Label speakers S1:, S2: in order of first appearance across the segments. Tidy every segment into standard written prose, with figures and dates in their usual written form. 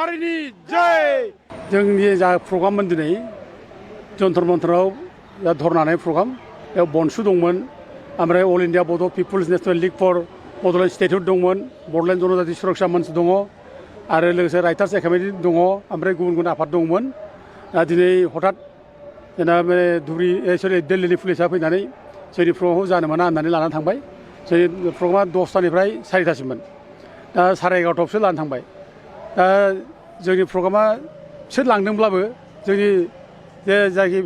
S1: हारिनि जय जोंनि जा प्रग्राममोन दिनै जन्तर मन्तराव जा धरनानै प्रग्राम बेयाव बनसु दंमोन ओमफ्राय all India Bodo' people's national league for Bodoland statehood दंमोन बड'लेण्ड जनजाति सुरक्षा मन्च दङ आरो लोगोसे राइटार्स एकाडेमि दङ ओमफ्राय गुबुन गुबुन आफाद दंमोन दिनै हठात जोंना बे दिल्लीनि पुलिसा फैनानै जोंनि प्रग्रामखौ जानो मोना होननानै लानानै थांबाय जोंनि प्रग्रामा 10टानिफ्राय 4टासिममोन दा 11:30 लानानै थांबाय दा जोंनि प्रग्रामा बिसोर लांदोंब्लाबो जोंनि जे जायखि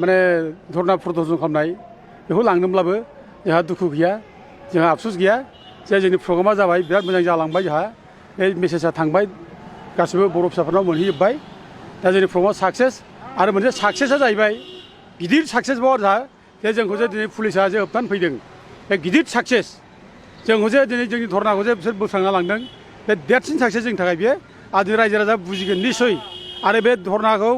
S1: माने धरना प्रदर्शन खालामनाय बेखौ लांदोंब्लाबो जोंहा दुखु गैया जोंहा आफसुस गैया जे जोंनि प्रग्रामा जाबाय बिराद मोजां जालांबाय जोंहा बे मेसेजआ थांबाय गासिबो बर' फिसाफोरनाव मोनहैजोब्बाय दा जोंनि प्रग्रामा साक्सेस आरो मोनसे साक्सेसआ जाहैबाय गिदिर साक्सेसबाव जोंहा जे जोंखौ जे दिनै पुलिसा जे होबथानो फैदों बे गिदिर साक्सेस जोंखौ जे दिनै जोंनि धरनाखौ जे बिसोर बोस्रांना लांदों बे देरसिन साक्सेस जोंनि थाखाय बेयो आरो रायजो राजा बुजिगोन निस्सय आरो बे धरनाखौ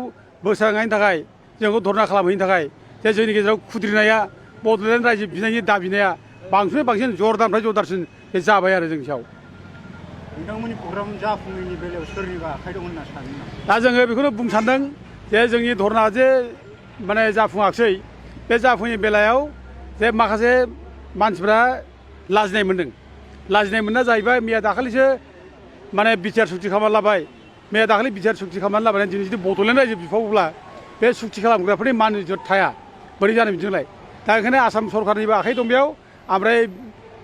S1: बोस्रांनायनि थाखाय जोंखौ धरना खालामहैनो थाखाय जे जोंनि गेजेराव खुद्रिनाया बड'लेण्ड रायजो बिनायनि दाबिनाया बांसिन बांसिन जरदारनिफ्राय जरदारसिन बे जाबाय आरो जोंनि सायाव
S2: नोंथांमोननि प्रग्राम जाफुङैनि बेलायाव सोरनिबा आखाइ दं होनना सानो
S1: दा जोङो बेखौनो बुंनो सानदों जे जोंनि धरना जे माने जाफुङाखसै बे जाफुङैनि बेलायाव जे माखासे मानसिफ्रा लाजिनाय मोनदों लाजिनाय मोनना जाहैबाय मैया दाखालिसो माने बिटिआर सुक्ति खालामना लाबाय मैया दाखालि बिटिआर सुक्ति खालामनानै लाबाय दिनै जुदि बड'लेण्ड रायजो बिफावोब्ला बे सुक्ति खालामग्राफोरनि मान इज्जत थाया बोरै जानो बिदिलाय दा ओंखायनो आसाम सरकारनिबो आखाइ दं बेयाव ओमफ्राय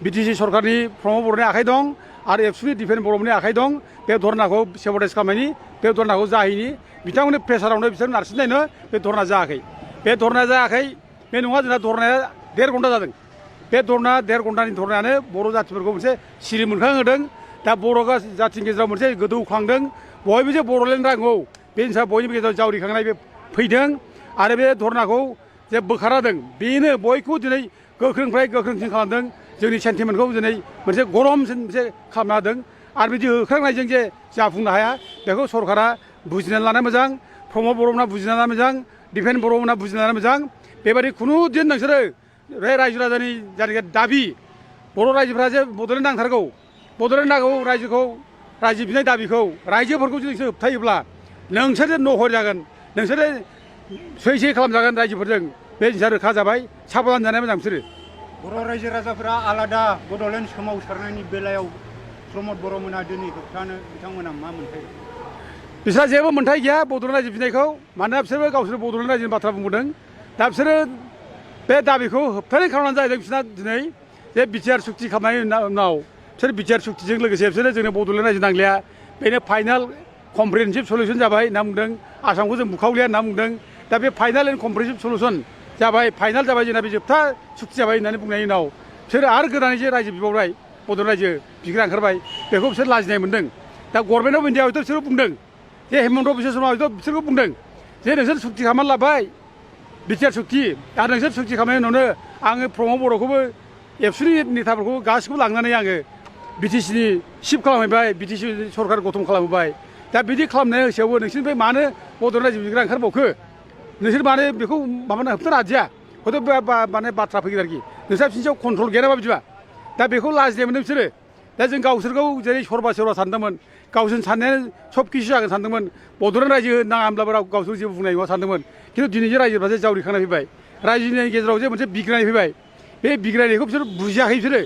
S1: बिटिसि सरकारनि प्रमद बर'नि आखाइ दं आरो एबसुनि डिफेन्स बर'नि आखाइ दं बे धरनाखौ सेब'टाइज खालामनायनि बे धरनाखौ जाहैनि बिथांमोननि प्रेसारावनो बिसोर नारसिननायनो बे धरना जायाखै बे धरना जायाखै बे नङा जोंना धरनाया 1.5 घन्टा जादों बे धरना 1.5 घन्टानि धरनायानो बर' जाथिफोरखौ मोनसे सिरि मोनखांहोदों दा बर' जाथिनि गेजेराव मोनसे गोदौखांदों बयबो जे बड'लेण्ड नांगौ बे हिसाबै बयनिबो गेजेराव जावरिखांनाय बे फैदों आरो बे धरनाखौ जे बोखारदों बेनो बयखौबो दिनै गोख्रोंनिफ्राय गोख्रोंसिन खालामदों जोंनि सेन्टिमेन्टखौ दिनै मोनसे गरमसिन मोनसे खालामना होदों आरो बिदि होख्रांनायजों जे जाफुंनो हाया बेखौ सरकारा बुजिनानै लानाया मोजां प्रमद बर'मोनहा बुजिनानै लानाया मोजां डिफेन्स बर'मोनहा बुजिनानै लानाया मोजां बेबायदि खुनु दिन नोंसोरो बे रायजो राजानि जायनाखि दाबि बर' रायजोफ्रा जे बड'लेण्ड नांथारगौ बड'लेण्ड नांगौ रायजोखौ रायजो बिनाय दाबिखौ रायजोफोरखौ जुदि नोंसोर होबथायोब्ला नोंसोरो नहर जागोन नोंसोरो सै खालामजागोन रायजोफोरजों बे जिनिसा रोखा जाबाय साबधान जानाया मोजां बिसोरो
S2: बर' रायजो राजाफोरा आलादा बड'लेण्ड सोमावसारनायनि बेलायाव प्रमद बर'मोनहा दिनै होबथानो बिथांमोना मा मोन्थाय
S1: बिसोरहा जेबो मोन्थाय गैया बड'लेण्ड रायजो बिनायखौ मानोना बिसोरबो गावसोर बड'लेण्ड रायजोनि बाथ्रा बुंबोदों दा बिसोरो बे दाबिखौ होबथानाय खालामनानै जाहैदों बिसोरना दिनै जे बिटिआर सुक्ति खालामनायनि उनाव बिसोर बिटिआर सुक्तिजों लोगोसे बिसोरो जोंनो बड'लेण्ड रायजो नांलिया बेनो फाइनाल कमप्रिहेनसिभ सलिउसन जाबाय होनना बुंदों आसामखौ जों बुखावलिया होनना बुंदों दा बे फाइनाल एन्ड कमप्रिहेनसिभ सलिउसन जाबाय फाइनाल जाबाय जोंना बे जोबथा सुक्ति जाबाय होननानै बुंनायनि उनाव बिसोर आरो गोदानै जे रायजो बिबावबाय बड'लेण्ड रायजो बिग्रा ओंखारबाय बेखौ बिसोर लाजिनाय मोनदों दा गभर्नमेन्ट अफ इन्डिया हयथ' बिसोरो बुंदों जे हेमन्त बिश्व शर्मा हयथ' बिसोरखौ बुंदों जे नोंसोर सुक्ति खालामनानै लाबाय बिटिआर सुक्ति आरो नोंसोर सुक्ति खालामनायनि उनावनो आङो प्रमद बर'खौबो एबसुनि नेताफोरखौ गासिखौबो लांनानै आङो बिटिसिनि सिफ खालामहैबाय बिटिसि सरकार गठन खालामहोबाय दा बिदि खालामनाय हिसाबावबो नोंसोरनिफ्राय मानो बड'लेण्ड रायजो बिग्रा ओंखारबावखो नोंसोर मानो बेखौ माबाना होबथानो हादिया हयथ' माने बाथ्रा फैगोन आरोखि नोंस्रा बिसोरनि सायाव कन्ट्रल गैया नामा बिदिबा दा बेखौ लाजिनाय मोनदों बिसोरो दा जों गावसोरखौ जेरै सोरबा सानदोंमोन गावसोर साननाया सब किसु जागोन सानदोंमोन बड'लेण्ड रायजो नाङा होनब्लाबो गावसोर जेबो बुंनाय नङा सानदोंमोन खिन्थु दिनै जे रायजोफ्रा जे जावरिखांनाय फैबाय रायजोनि गेजेराव जे मोनसे बिग्रायनाय फैबाय बे बिग्रायनायखौ बिसोर बुजियाखै बिसोरो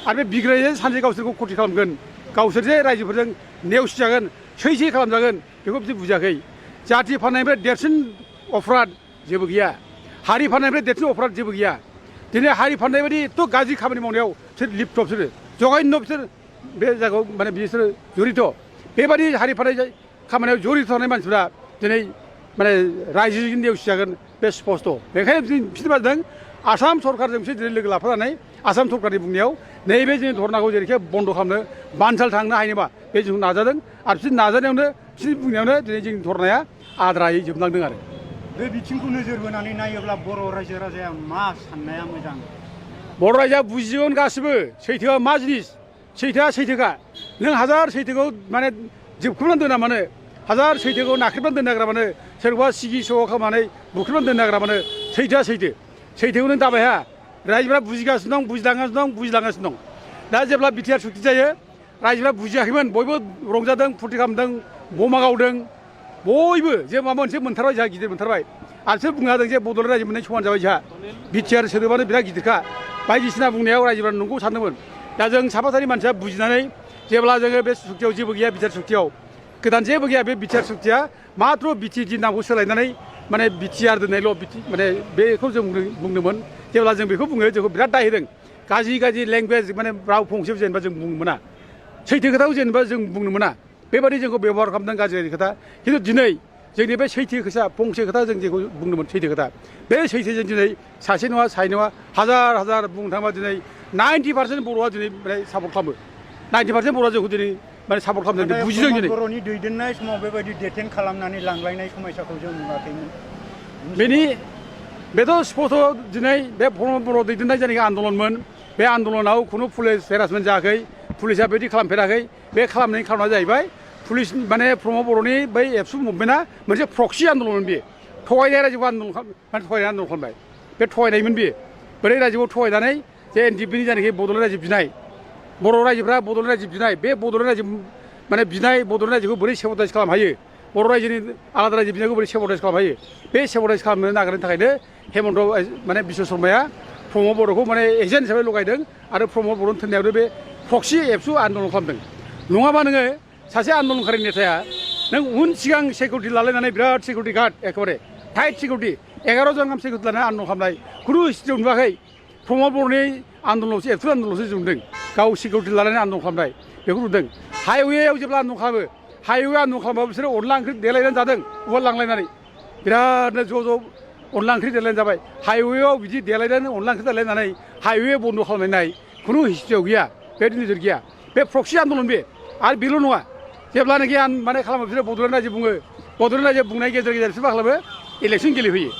S1: आरो बे बिग्रायनायजों सानसे गावसोरखौ खथि खालामगोन गावसोर जे रायजोफोरजों नेवसिजागोन सै खालामजागोन बेखौ बिसोर बुजियाखै जाथि फाननायनिफ्राय देरसिन अफराद जेबो गैया हारि फाननायनिफ्राय देरसिन अफराद जेबो गैया दिनै हारि फाननाय बायदि एथ' गाज्रि खामानि मावनायाव बिसोर लिप्त बिसोरो जगायनो बिसोर बे जायगायाव माने बिसोरो जरित बेबायदि हारि फाननाय खामानियाव जरित थानाय मानसिफ्रा दिनै माने रायजोजों नेवसिजागोन बे स्पस्ट बेखायनो बिसोर मा जादों आसाम सरकारजों बिसोर दिनै लोगो लाफानानै आसाम सरकारनि बुंनायाव नैबे जोंनि धरनाखौ जेरैखि बन्द' खालामनो बानसाल थांनो हायोबा बे जों नाजादों आरो बिसोर नाजानायावनो बिसोरनि बुंनायावनो दिनै जोंनि धरनाया आद्रायै जोबलांदों आरो
S2: बे बिथिंखौ नोजोर बोनानै नायोब्ला बर' रायजो राजाया मा साननाया मोजां
S1: बर' रायजोआ बुजिगोन गासिबो सैथोआ मा जिनिस सैथोआ सैथोखा नों हाजार सैथोखौ माने जोबख्रुबनानै दोना मानो हाजार सैथोखौ नाख्रेबनानै दोननो नागिरा मानो सोरबा सिगि सग' खालामनानै बुख्रेबनानै दोननो नागिरा मानो सैथोआ सैथोखौ नों दाबायहा रायजोफ्रा बुजिगासिनो दं बुजिलांगासिनो दं दा जेब्ला बिटिआर सुक्ति जायो रायजोफ्रा बुजियाखैमोन बयबो रंजादों फुरथि खालामदों बमा गावदों बयबो जे माबा मोनसे मोनथारबाय जोंहा गिदिर मोनथारबाय आरो बुंनो हादों जे बड'लेण्ड रायजो मोननाय समान जाबाय जोंहा बिटिआर सोदोबानो बिराद गिदिरखा बायदिसिना बुंनायाव रायजोफ्रा नंगौ सानदोंमोन दा जों साफा सानै मानसिया बुजिनानै जेब्ला जोङो बे सुक्तियाव जेबो गैया बिटिआर सुक्तियाव गोदान जेबो गैया बे बिटिआर सुक्तिया माथ्र बिटिएडि नामखौ सोलायनानै माने बिटिआर दोननायल' माने बेखौ जों बुंदोंमोन जेब्ला जों बेखौ बुङो जोंखौ बिराद दाय होदों गाज्रि लेंगुवेज माने राव फंसेबो जेनेबा जों बुंनो मोना सैथो खोथाखौ जेनेबा जों बुंनो मोना बेबायदि जोंखौ बेबहार खालामदों गाज्रि खोथा खिन्थु दिनै जोंनि बे सैथो खोथा फंसे खोथा जों जेखौ बुंदोंमोन सैथो खोथा बे सैथोजों दिनै सासे नङा सानै नङा हाजार बुंनो थाङोबा दिनै 90% बर'आ दिनै माने सापर्ट खालामो 90% बर'आ जोंखौ दिनै माने सापर्ट खालामदों बुजिदों दिनै
S2: बर'नि दैदेननाय समाव बेबायदि डेटेन खालामनानै लांलायनाय समयसाखौ जों नुवाखैमोन
S1: बेथ' स्पस्ट दिनै बे बर' दैदेननाय जायनाखि आन्दलनमोन बे आन्दलनाव खुनु पुलिस हेरासमेन्ट जायाखै पुलिसा बेबायदि खालामफेराखै बे खालामनायनि खारना जाहैबाय पुलिस माने प्रमद बर'नि बै एबसु मुभमेन्टआ मोनसे प्रक्सि आन्दलनमोन बेयो थगायनाय रायजोखौ माने थगायनाय आन्दलन खालामबाय बे थगायनायमोन बेयो बोरै रायजोखौ थगायनानै जे एनडिएफबिनि जायनाखि बड'लेण्ड रायजो बिनाय बर' रायजोफ्रा बड'लेण्ड रायजो बिनाय बे बड'लेण्ड रायजो माने बिनाय बड'लेण्ड रायजोखौ बोरै सेबटाइज खालामनो हायो बर' रायजोनि आलादा रायजो बिनायखौ बोरै सेबटाइज खालामनो हायो बे सेबटाइज खालामनो नागिरनो थाखायनो हेमन्त माने बिश्व शर्माया प्रमद बर'खौ माने एजेन्ट हिसाबै लगायदों आरो प्रमद बर'नि थोननायावनो बे प्रक्सि एबसु आन्दलन खालामदों नङाबा नोङो सासे आन्दलनकारि नेताया नों उन सिगां सिकिउरिटि लालायनानै बिराद सिकिउरिटि गार्ड एखेबारे टाइट सिकिउरिटि 11 जन गाहाम सिकिउरिटि लानानै आन्दलन खालामनाय खुनु हिस्ट्रियाव नुवाखै प्रमद बर'नि आन्दलनावसो एबसु आन्दलनावसो नुदों गाव सिकिउरिटि लानानै आन्दलन खालामनाय बेखौ नुदों हाइवेआव जेब्ला आन्दलन खालामो हाइवे आन्दलन खालामबाबो बिसोरो अनला ओंख्रि देलायनानै जादों उवाल लांलायनानै बिरादनो ज' अनला ओंख्रि देलायनानै जाबाय हाइवेआव बिदि देलायनानै अनला ओंख्रि देलायनानै हाइवे बन्द खालामनाय खुनु हिस्ट्रियाव गैया बे नोजोर गैया बे प्रक्सि आन्दलन बे आरो बेल' नङा जेब्लानाखि माने खालामो बिसोरो बड'लेण्ड रायजो बुङो बड'लेण्ड रायजो बुंनाय गेजेर बिसोर मा खालामो इलेक्सन गेलेहोयो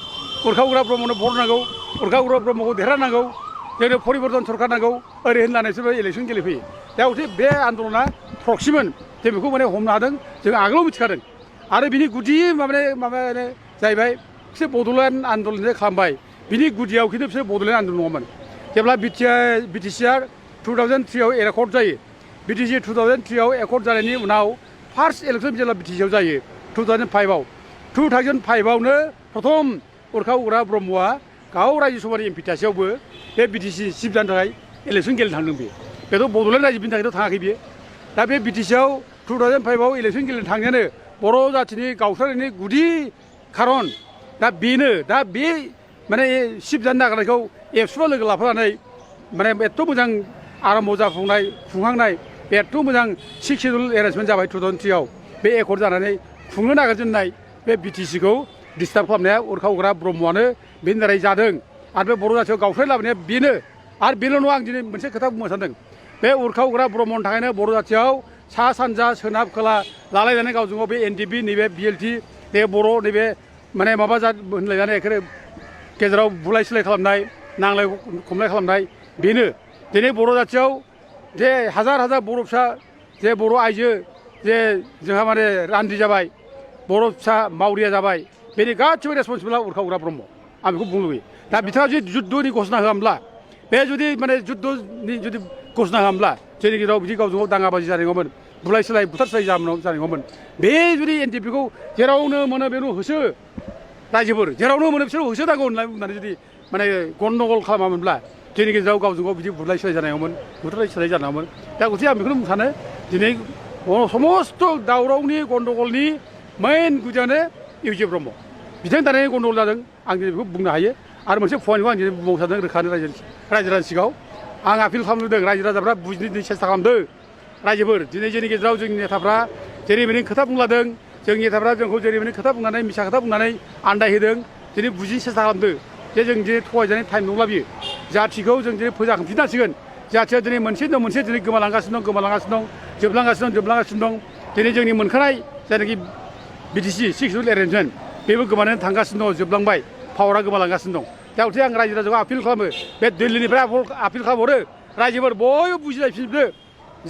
S1: उरखा उग्रा ब्रह्मनो भट नांगौ उरखा उग्रा ब्रह्मखौ देरहानांगौ जोंनो परिबर्तन सरकार नांगौ ओरै होननानै बिसोरो इलेक्सन गेलेफैयो दा बे आन्दलना प्रक्सिमोन जों बेखौ माने हमनो हादों जों आगोलाव मिथिखादों आरो बिनि गुदि माबायानो जाहैबाय बिसोर बड'लेण्ड आन्दलन खालामबाय बिनि गुदियाव खिन्थु बिसोर बड'लेण्ड आन्दलन नङामोन जेब्ला बिटिसिआ 2003आव एकर्ड जायो बिटिसि 2003आव एकर्ड जानायनि उनाव फार्स्ट इलेक्सन जेब्ला बिटिसिआव जायो 2005आवनो प्रथम उरखा उग्रा ब्रह्मआ गाव रायजो सभानि एमपि थासेयावबो बे बिटिसि चिफ जानो थाखाय इलेक्सन गेलेनो थांदों बेथ' बड'लेण्ड रायजो बिनि थाखायथ' थाङाखै बियो दा बे बिटिसिआव 2005आव इलेक्सन गेलेनो थांनायानो बर' जाथिनि गावस्रानायनि गुदि खारन दा बेनो दा बे माने चिफ जानो नागिरनायखौ एबसुआ लोगो लाफानानै माने एथ' मोजां आराम्भ खुंहांनाय एथ' मोजां 6 सिडिउल एरेन्जमेन्ट जाबाय 2003आव बे एकर्ड जानानै खुंनो नागिरजेननाय बे बिटिसिखौ डिस्टार्ब खालामनाया उरखा उग्रा ब्रह्मआनो बेनि दारै जादों आरो बे बर' जाथियाव गावस्राय लाबोनाया बेनो आरो बेल' नङा आं दिनै मोनसे खोथा बुंनो सानदों बे उरखा उग्रा ब्रह्मनि थाखायनो बर' जाथियाव सा सानजा सोनाब खोला लालायनानै गावजों गाव बे एनडिएफबि नैबे बिएलटि बे बर' नैबे माने माबा होनलायनानै एखेबारे गेजेराव बुलाय सुलाय खालामनाय नांलाय खमलाय खालामनाय बेनो दिनै बर' जाथियाव जे हाजार बर' फिसा जे बर' आइजो जे जोंहा माने रान्दि जाबाय बर' फिसा मावरिया जाबाय बेनि गासिबो रेसपन्सिबोला उरखा उग्रा ब्रह्म आं बेखौ बुंनो लुबैयो दा बिथाङा जुदि जुद्धनि घोषणा होआमोनब्ला बे जुदि माने जुद्धनि जुदि घोषणा होआमोनब्ला जोंनि गेजेराव बिदि गावजों गाव दाङाबाजि जानाय नङामोन बुलाय सोलाय बुथारस्लाय जानाय नङामोन बे जुदि एनडिएफबिखौ जेरावनो मोनो बेनो होसो रायजोफोर जेरावनो मोनो बिसोर होसोनांगौ होननानै जुदि माने गन्दगल खालामामोनब्ला जोंनि गेजेराव गावजों गाव बिदि बुलाय सोलाय जानायावमोन बुथारलाय सोलाय जानायावमोन दा गथिखे आं बेखौनो बुंनो सानो दिनै समस्त दावरावनि गन्दगलनि मेइन गुदियानो इउजिए ब्रह्म बिथांनि दारै गन्दगल जादों आं दिनै बेखौ बुंनो हायो आरो मोनसे पइन्टखौ आं दिनै बुंबावनो सानदों रोखानो रायजो राजानि सिगाङाव आं आपिल खालामदों रायजो राजाफ्रा बुजिनो सेस्था खालामदों रायजोफोर दिनै जोंनि गेजेराव जोंनि नेताफ्रा जेरैबायदि खोथा बुंलादों जोंनि नेताफ्रा जोंखौ जेरैबायदि खोथा बुंनानै मिसा खोथा बुंनानै आन्दायहोदों दिनै बुजिनो सेस्था खालामदों जे जों दिनै थगायजानाय टाइम नंला बियो जाथिखौ जों दिनै फोजाखांफिननांसिगोन जाथिया दिनै मोनसे दिनै गोमालांगासिनो दं जोबलांगासिनो दं दिनै जोंनि मोनखानाय जायनाखि बिटिसि 6 सिडिउल एरेन्जमेन्ट बेबो गोमानानै थांगासिनो दं जोबलांबाय पावारा गोमालांगासिनो दं दा गथिखे आं रायजो राजाखौ आपिल खालामो बे दिल्लीनिफ्राय आपिल खालामहरो रायजोफोर बयबो बुजिलायफिनजोबदो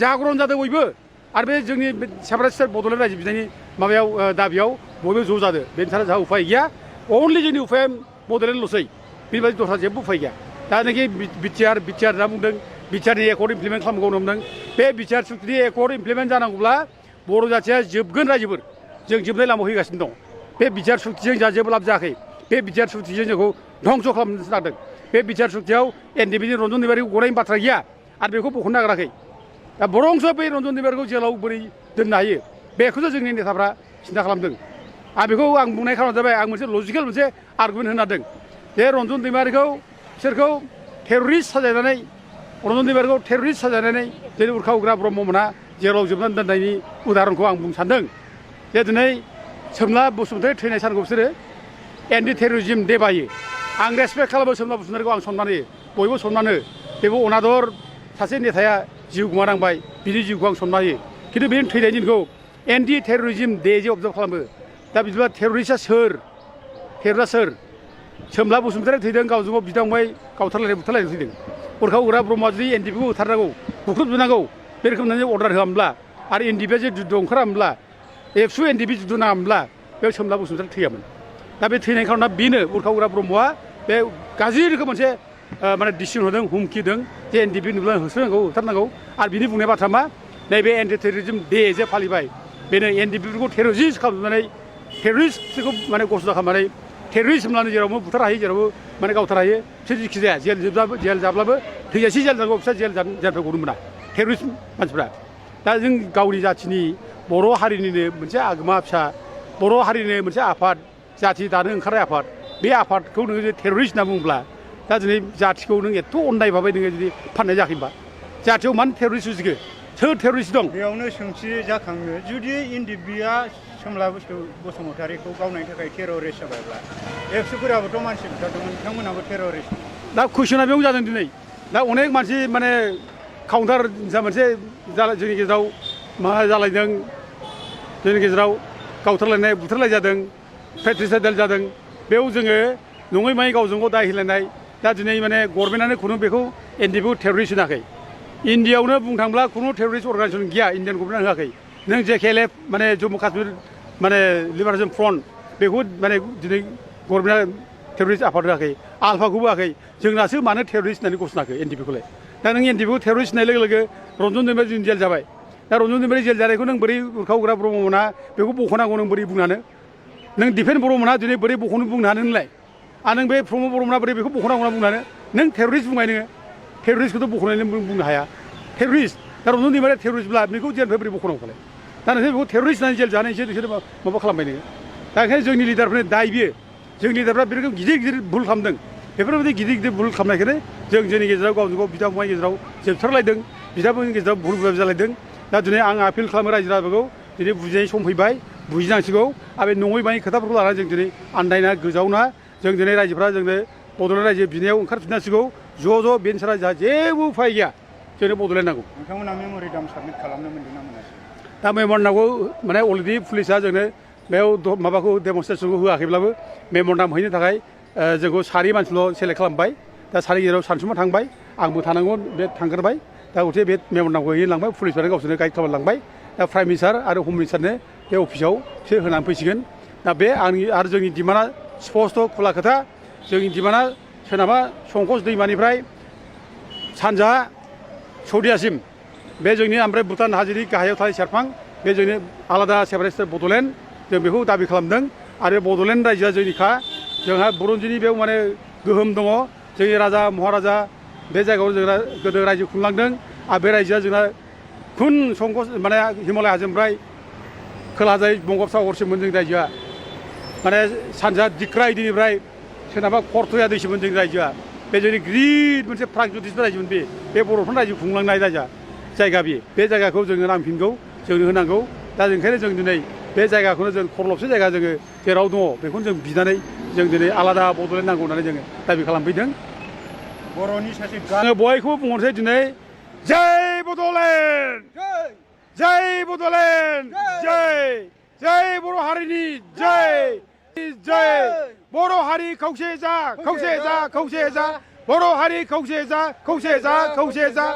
S1: जागरन जादों बयबो आरो बे जोंनि सेपारेट स्टेट बड'लेण्ड रायजो बिनायनि माबायाव दाबियाव बयबो ज' जादो बेनि थाखाय जोंहा उफाय गैया अनलि जोंनि उफाया बड'लेण्डल'सै बेबायदि दस्रा जेबो उफाय गैया दा नोखि बिटिआर होनना बुंदों बिटिआरनि एकर्ड इमप्लिमेन्ट खालामगौ होनदों बे बिटिआर सुक्तिनि एकर्ड इमप्लिमेन्ट जानांगौब्ला बर' जाथिया जोबगोन रायजोफोर जों जोबनाय लामायाव फैगासिनो दं बे बिटिआर सुक्तिजों जोंहा जेबो लाब जायाखै बे बिटिआर सुक्तिजों जोंखौ धंस' खालामनो नागिरदों बे बिटिआर सुक्तियाव एनडिएफबि नि रन्जन दैमारिखौ गनायनि बाथ्रा गैया आरो बेखौ बख'नो नागिराखै दा बरंस' बे रन्जन दैमारिखौ जेलाव बोरै दोननो हायो बेखौसो जोंनि नेताफ्रा सिन्था खालामदों आरो बेखौ आं बुंनाय खारना जाबाय आं मोनसे लजिकेल मोनसे आर्गुमेन्ट होनो नागिरदों जे रन्जन दैमारिखौ बिसोरखौ टेररिस्ट साजायनानै रन्जन दैमारिखौ टेररिस्ट साजायनानै जेरै उर्खा उग्रा ब्रह्ममोना जेराव जोबनानै दोननायनि उदाहरनखौ आं बुंनो सानदों जे दिनै सोमला बसुमतारी थैनाय सानखौ बिसोरो एन्टि टेररिज्म डे बायो आं रेसपेक्ट खालामो सोमला बसुमतारीखौ आं सनमान होयो बयबो सनमान हो बेबो अनादर सासे नेताया जिउ गोमानांबाय बिनि जिउखौ आं सनमान होयो खिन्थु बेनि थैनायनि दिनखौ एन्टि टेररिज्म डे जे अबजार्भ खालामो दा बिदिब्ला टेररिस्टआ सोर टेररिस्टआ सोर सोमला बसुमतारी थैदों गावजों गाव बिदा फंबाय गावथारलायनाय बुथारलायनाय थैदों उर्खा उग्रा ब्रह्मआ जुदि एनडिएफबिखौ होथारनांगौ बुख्रुबजोबनांगौ बे रोखोम होननानै अर्डार होआमोनब्ला आरो एनडिएफबिआ जे जुद्ध ओंखारामोनब्ला एबसु एनडिएफबि जुद्ध नाङामोनब्ला बेयाव सोमला बसुमतारी थैयामोन दा बे थैनायनि खारना बेनो उर्खा उग्रा ब्रह्मआ बे गाज्रि रोखोम मोनसे माने डिसिसन होदों हुमखि होदों जे एनडिएफबि नुब्ला होसोनांगौ होथारनांगौ आरो बिनि बुंनाय बाथ्रा मा नैबे एन्टि टेररिज्म डे जे फालिबाय बेनो एनडिएफबिफोरखौ टेररिस्ट खालामनानै टेररिस्टफोरखौ माने गसदा खालामनानै टेररिस्ट होनब्लानो जेरावबो बुथार हायो जेरावबो माने गावथार हायो बिसोर जिखि जाया जेल जाब्लाबो थैजासे जेल जानांगौ बिसोर जेलनिफ्राय गनो मोना टेररिस्ट मानसिफ्रा दा जों गावनि जाथिनि बर' हारिनिनो मोनसे आगोमा फिसा बर' हारिनि मोनसे आफाद जाथि दानो ओंखारनाय आफाद बे आफादखौ नोङो जुदि टेररिस्ट होनना बुङोब्ला दा दिनै जाथिखौ नों एथ' अननाय भाबै नोङो जुदि फाननाय जायाखै होनबा जाथियाव मानो टेररिस्ट उजिखो सोर टेररिस्ट दं
S2: बेयावनो सोंथि जाखाङो जुदि एनडिएफबिआ सोमला बसुमतारीखौ गावनायनि थाखाय टेररिस्ट जाबायब्ला एबसुफोराबोथ' मानसि बुथारदोंमोन बिथांमोनाबो टेररिस्ट
S1: दा कुइसना बेयाव जादों दिनै दा अनेक मानसि माने काउन्टार जा मोनसे जोंनि गेजेराव मा जालायदों जोंनि गेजेराव गावथारलायनाय बुथारलाय जादों पेट्रिसाइडेल जादों बेयाव जोङो नङै मायै गावजों गाव दाय होलायनाय दा दिनै माने गभर्नमेन्टआनो खुनु बेखौ एनडिएफबिखौ टेररिस्ट होनाखै इन्डियायावनो बुंनो थांब्ला खुनु टेररिस्ट अर्गानाइजेसन गैया इन्डियान गभर्नमेन्टआ होआखै नों जेकेएलएफ माने जम्मु काश्मीर माने लिबारेशन फ्रन्ट बेखौ माने दिनै गभर्नमेन्टआ टेररिस्ट आफाद होआखै आलफाखौबो होआखै जोंनासो मानो टेररिस्ट होननानै गसनाखै एनडिएफबिखौलाय दा नों एनडिएफबिखौ टेररिस्ट होननाय लोगो लोगो रन्जन दैमारि जों जेल जाबाय दा रन्जन दैमारि जेल जानायखौ नों बोरै उर्खा उग्रा ब्रह्ममोना बेखौ बख'नांगौ नों बोरै बुंनानै नों दिफेन बर'मोना दिनै बोरै बख'नो बुंनो हानो नोंलाय आरो नों बे प्रमद बर'मोना बोरै बेखौ बख'नांगौ होनना बुंनानै नों टेररिस्ट बुंबाय नोङो टेररिस्टखौथ' बख'नानै बुंनो हाया टेररिस्ट दा रन्जन दैमारिया टेररिस्टब्ला बेखौ जेलनिफ्राय बोरै बख'नांगौलाय दा नोंसोर बेखौ टेररिस्ट होननानै जेल जानायसो नोंसोर माबा खालामबाय नोङो दा ओंखायनो जोंनि लिडारफोरनि दाय बियो जोंनि लिडारफ्रा बे रोखोम गिदिर गिदिर भुल खालामदों बेफोरबायदि गिदिर गिदिर भुल खालामनायखौनो जोंनि गेजेराव गावजों गाव बिदा फंबायनि गेजेराव जोबथारलायदों बिदाफोरनि गेजेराव भुल बुलाय जालायदों दा दिनै आं आपिल खालामो रायजो राजाफोरखौ दिनै बुजिनाय सम फैबाय बुजिनांसिगौ आरो बे नङै बाङै खोथाफोरखौ लानानै जों दिनै आन्दायना गोजावना जों दिनै रायजोफ्रा जोंनो बड'लेण्ड रायजो बिनायाव ओंखारफिननांसिगौ ज' बेनि सारा जोंहा जेबो उफाय गैया जोंनो बड'लेण्ड नांगौ
S2: नोंथांमोना मेम'रेन्डाम साबमिट खालामनो मोनदों ना मोनासै
S1: दा मेम'रेन्डामखौ माने अलरेडि पुलिसा जोंनो बेयाव माबाखौ डेमनस्ट्रेसनखौ होआखैब्लाबो मेम'रेन्डाम हैनो थाखाय जोंखौ सानै मानसिल' सेलेक्ट खालामबाय दा सानै गेजेराव सानसुमा थांबाय आंबो थानांगौ बे थांग्रोबाय दा गथे बे मेम'रेन्डामखौ हैलांबाय पुलिसफोरा गावसोरनो गाइड खालामलांबाय दा प्राइम मिनिस्टार आरो हम मिनिस्टारनो बे अफिसावसो होनानै फैसिगोन दा बे आंनि आरो जोंनि डिमान्डआ स्पस्ट' खुला खोथा जोंनि डिमान्डआ सोनाबहा संकस दैमानिफ्राय सानजाहा सौदियासिम बे जोंनि ओमफ्राय भुटान हाजोनि गाहायाव थानाय सेरफां बे जोंनि आलादा सेपारेट स्टेट बड'लेण्ड जों बेखौ दाबि खालामदों आरो बड'लेण्ड रायजोआ जोंनिखा जोंहा बुरन्जिनि बेयाव माने गोहोम दङ जोंनि राजा महाराजा बे जायगायाव जोंना गोदो रायजो खुंलांदों आरो बे रायजोआ जोंना खुन संकस माने हिमालय हाजोनिफ्राय खोलाजाय बंग'पसागरसिममोन जोंनि रायजोआ माने सानजा दिक्राय दैनिफ्राय सोनाबा खरथया दैसिममोन जोंनि रायजोआ बे जोंनि गिदिर मोनसे प्रागज्यतिस रायजोमोन बे बर'फोरनि रायजो खुंलांनाय जायगा बे जायगाखौ जोङो नांफिनगौ जोंनो होनांगौ दा ओंखायनो जों दिनै बे जायगाखौनो जों खरलबसे जायगा जोङो जेराव दङ बेखौनो जों बिनानै जों दिनै आलादा बड'लेण्ड नांगौ होननानै जोङो दाबि खालामफैदों
S2: बर'नि सासे
S1: आङो बयखौबो बुंहरसै दिनै जय बड'लेण्ड जय बड'लेण्ड जय बर' हारिनि जय बर' हारि खौसे जा बर' हारि खौसे जा